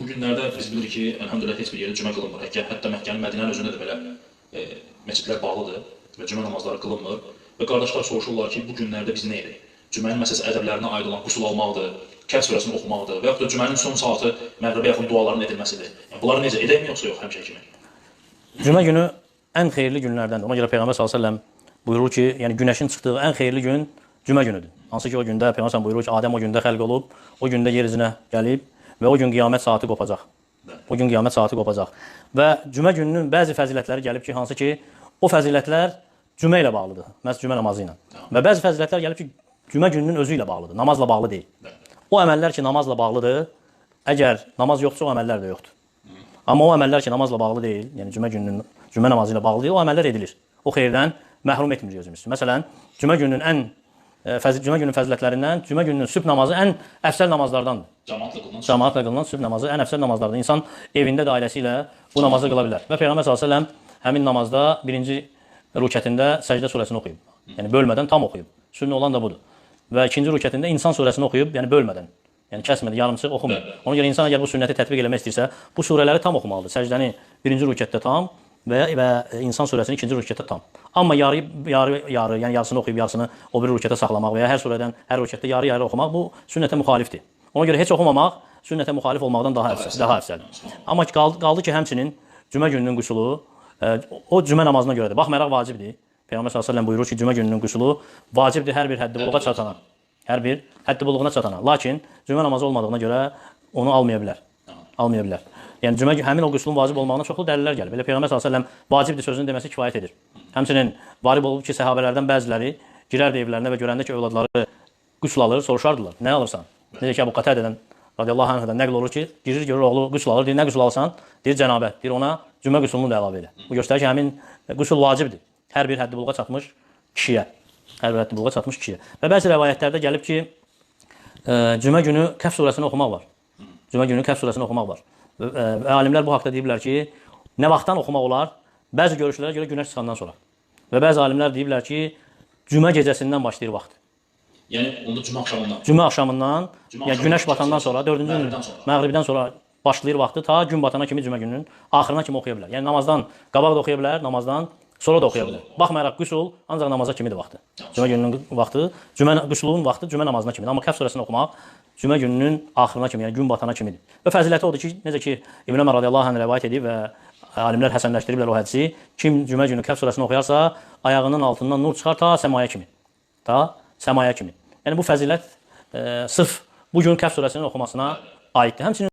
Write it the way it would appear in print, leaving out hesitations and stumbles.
Bu günlərdə biz bilirik ki, əlhamdülillah heç bir yerdə cümə qılınmır. Hətta Məkkənin, Mədinənin özündə də belə məscidlər bağlıdır və cümə namazları qılınmır. Və qardaşlar soruşurlar ki, bu günlərdə biz nə edək? Cümənin məsələn ədəblərinə aid olan qüsul almaqdır, Kəhf surəsini oxumaqdır və yaxud da cümənin son saatı məğribə yaxın duaların edilməsidir. Yəni, bunları necə edəkmi yoxsa yox həmişə kimi? Cümə günü ən xeyirli günlərdəndir. Ona görə Peyğəmbər sallallahu əleyhi və səlləm buyurur ki, yəni günəşin çıxdığı ən xeyirli gün cümə günüdür. Hansı ki o gündə Peyğəmbər buyurur ki, Adəm o gündə xəlq olub, o gündə yer üzünə gəlib və o gün qiyamət saatı qopacaq. O gün qiyamət saatı qopacaq. Və cümə gününün bəzi fəzilətləri gəlib ki, hansı ki o fəzilətlər cümə ilə bağlıdır, məhz cümə namazı ilə. Və bəzi fəzilətlər gəlib ki, cümə gününün özü ilə bağlıdır, namazla bağlı deyil. O əməllər ki, namazla bağlıdır, əgər namaz yoxdursa, o əməllər də yoxdur. Amma o əməllər ki, namazla bağlı deyil, yəni cümə gününün, cümə namazı ilə bağlı deyil, o əməllər edilir. O xeyirdən məhrum etmirik özümüzü. Məsələn, cümə gününün cümə gününün fəzilətlərindən cümə gününün sübh namazı ən əfsəl namazlardandır. Cəmaatla qılınan sübh namazı ən əfsəl namazlardan. İnsan evində də ailəsi ilə bu namazı qıla bilər. Və Peyğəmbər sallallahu əleyhi və səlləm həmin namazda birinci rükətində Səcdə surəsini oxuyub. Yəni bölmədən tam oxuyub. Sünnə olan da budur. Və ikinci rükətində İnsan surəsini oxuyub, yəni bölmədən, yəni kəsmədən, yarımçıq oxumayıb. Ona görə insan əgər bu sünnəti tətbiq eləmək istəyirsə, bu surələri tam oxumalıdır. Səcdəni birinci rükətdə tam və İnsan surəsini ikinci rükətdə tam. Amma yarı, yəni yarısını oxuyub yarısını o biri rükətə saxlamaq və ya hər surədən hər rükətdə yarı-yarı oxumaq bu sünnətə müxalifdir. Ona görə heç oxumamaq sünnətə müxalif olmaqdan daha əfsəldir. Amma qaldı ki, həmçinin cümə gününün qüsulu o cümə namazına görədir. Baxmayaraq vacibdir. Peyğəmbər sallallahu əleyhi və səlləm buyurur ki, cümə gününün qüsulu vacibdir hər bir həddi buluğa çatana. Hər bir həddi buluğuna çatana. Lakin cümə namazı olmadığına görə onu almaya bilər. Almaya bilər. Yəni həmin o qüslün vacib olmağına çoxlu dəlillər gəlib. Elə Peyğəmbər sallallahu əleyhi və səlləm vacibdir sözünü deməsi kifayət edir. Həmçinin varid olub ki, səhabələrdən bəziləri girərdi evlərinə və görəndə ki, övladları qüsl alır, soruşardılar. Nə alırsan? Necə ki, Əbu Qətədədən radiyallahu anhudan nəql olur ki, girir, görür oğlu qüsl alır, deyir, nə qüsl alsan? Deyir, cənabət. Deyir, ona cümə qüslünü də əlavə elə. Bu göstərir ki, həmin qüsl vacibdir. Hər bir həddi buluğa çatmış kişiyə. Hər bir həddi buluğa çatmış kişiyə. Və bəzi rəvayətlərdə gəlib ki, cümə günü Kəhf surəsini oxumaq var. Cümə günü Kəhf surəsini oxumaq var. Və alimlər bu haqda deyiblər ki, nə vaxtdan oxumaq olar? Bəzi görüşlərə görə günəş çıxandan sonra. Və bəzi alimlər deyiblər ki, cümə gecəsindən başlayır vaxt. Yəni onda cümə axşamından. Cümə axşamından, yəni günəş batandan sonra, dördüncü gün məğribdən sonra başlayır vaxtı ta gün batana kimi cümə gününün axırına kimi oxuya bilər. Yəni namazdan qabaq da oxuya bilər, namazdan sonra da oxuya bilər. Baxmayaraq qüsul ancaq namaza kimidir vaxtı. Cümə gününün vaxtı, cümə qüsulun vaxtı cümə namazına kimidir. Amma Kəhf surəsini oxumaq cümə gününün axırına kimi, yəni gün batana kimidir. Və fəziləti odur ki, necə ki İbn Ömər radiyallahu anh rəvayət edib və alimlər həsənləşdiriblər o hədisi, kim cümə günü Kəhf surəsini oxuyarsa, ayağının altından nur çıxar ta səmaya kimi. Ta səmaya kimi. Yəni bu fəzilət sırf bu gün Kəhf surəsinin oxumasına aiddir. Həmçinin